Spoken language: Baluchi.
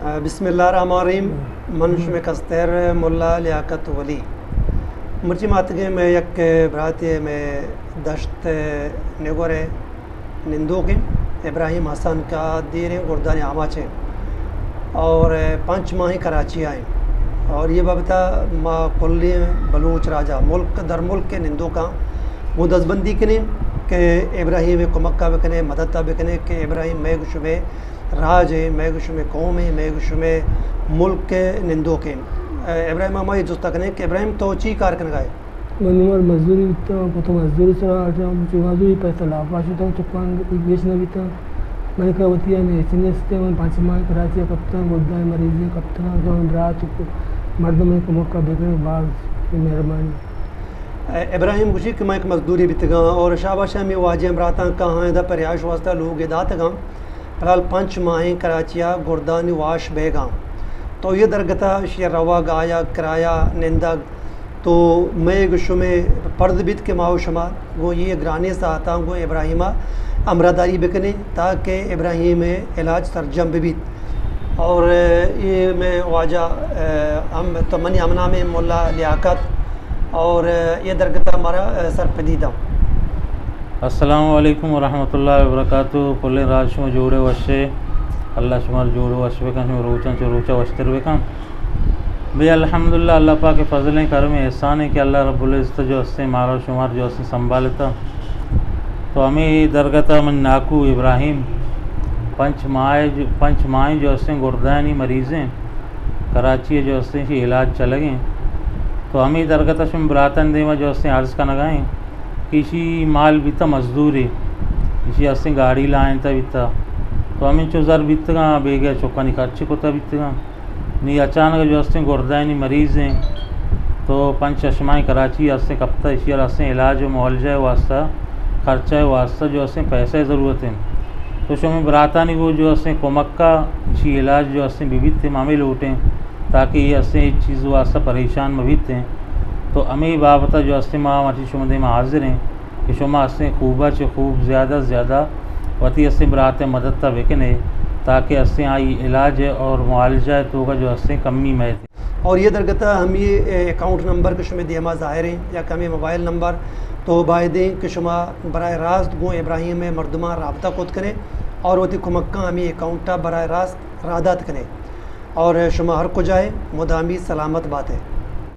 بسم اللہ الرحمن الرحیم۔ من شمے کستر ملا لیاقت ولی۔ مرچی ما اتگیں مئے یک براتے مئے دشت نگور ءِ نندوکیں ابراہیم حسن کہ دیریں گردانی آماچیں اور پنچ ماہیں کراچی آئیں اور یہ بابتا ما کلیں بلوچ راجا ملک در ملک کے نندوکاں گوں دزبندی کنیں کہ ابراہیم کمکا بکنے، مددتا بکنے کہ ابراہیم مئے گشمے راج ایں، مئے گشمے قوم ایں، مئے گشمے ملک ءِ نندوک ایں۔ اے، ابراہیم، ما اے جستا کنیں کہ ابراہیم تو چی کار کنگا ئے؟ من عمر مزدوری بیتا، پتو مزدوری سرا آٹا، چو مزدوری پیسہ لاپا شتا، چکان گیش نہ بیتا۔ من کہ وتی ہمے ہچ نیست، من پنچ ماہ کراچی کپتا، گردان مریضیں کپتا، تو من برات مردم کمک کا بکن، باز مہربانی۔ اے، ابراہیم گوشی کہ من یک مزدوری بیتگاں اور شاباش ہمے واجہ براتاں کہاں دا پریاش واسطہ لوگ داتگاں۔ فی الحال پنچ ماہیں کراچی ءَ گردانی واش بیگاں۔ تو یہ درگت ءَ ایشی ءِ روگ آیگ، کرایہ نندگ، تو مئے گوں شمے پرد بیت کہ ما و شما گوں یہ گرانیں ساعتاں گوں ابراہیم ءَ ہمراہداری بکنیں تاکہ ابراہیم ءِ علاج سرجم بہ بیت۔ اور یہ مئے واجہ، اے، ہم تو منی ہم نام ملا لیاقت اور یہ درگت ءَ مارا، اے، سرپدی داں۔ السلام علیکم ورحمۃ اللہ وبرکاتہ۔ کلیں راج شما جوڑے وشے، اللہ شما جوڑے وش بکن، شما روچاں چو روچا وشتر بکن۔ بے الحمدللہ، اللہ پاک فضل ہیں، کرم ہیں، احسان ہیں کہ اللہ رب العزت جو ہستیں مارا شمار جو ہستیں سنبھالتا۔ تو ہمیں درگتا من ناکو ابراہیم پنچ ماہ جو، پنچ ماہ جو ہستیں گردانی مریض ہیں، کراچی جو ہستیں شی علاج چلگیں۔ تو ہمیں درگتا شم براتن دیما جو ہستیں عرض کنگائیں۔ کہ ایشی مال بیتا مزدورے، ایشی ہستیں گاڑی لائنتا بیتا، تو ہمینچو زر بیتگاں، بیگہ چکانی خرچ کتا بیتگاں۔ نی اچانک جو ہستیں گردانی مریض ہیں، تو پنچ شش ماہیں کراچی ہستیں کپتا، ایشی ہستیں علاج و معالجہ واسطہ، خرچہ واسطہ جو ہستیں پیسہ ضرورت ہیں۔ تو شمے براتانی گو جو ہستیں کمکا ایشی علاج جو ہستیں ببیت، ہم ہمیں لوٹیں تاکہ یہ ہستیں ہچ چیز واسطہ پریشان مبیت ہیں۔ تو ہمے بابت ءَ جو ہستیں ما مرچی شما دیما حاضر ہیں کہ شما ہستیں خوبا چہ خوب زیادہ زیادہ وتی ہستیں برات ءِ مدد ءَ بکنے تاکہ ہستیں آئی علاج اور معالجہ ءِ توکا جو ہستیں کمی مئیت۔ اور یہ درگت ءَ ہمے، اے، اکاؤنٹ نمبر کہ شما دیما ظاہر ہیں یا کہ ہمے موبائل نمبر تو بایدیں کہ شما براہ راست گوں ابراہیم ءِ مردماں رابطہ کت کنے اور وتی کمکاں ہمے اکاؤنٹ ءَ براہ راست راہ دات کنے۔ اور شما ہر کجا ئے مدامی سلامت بات ئے۔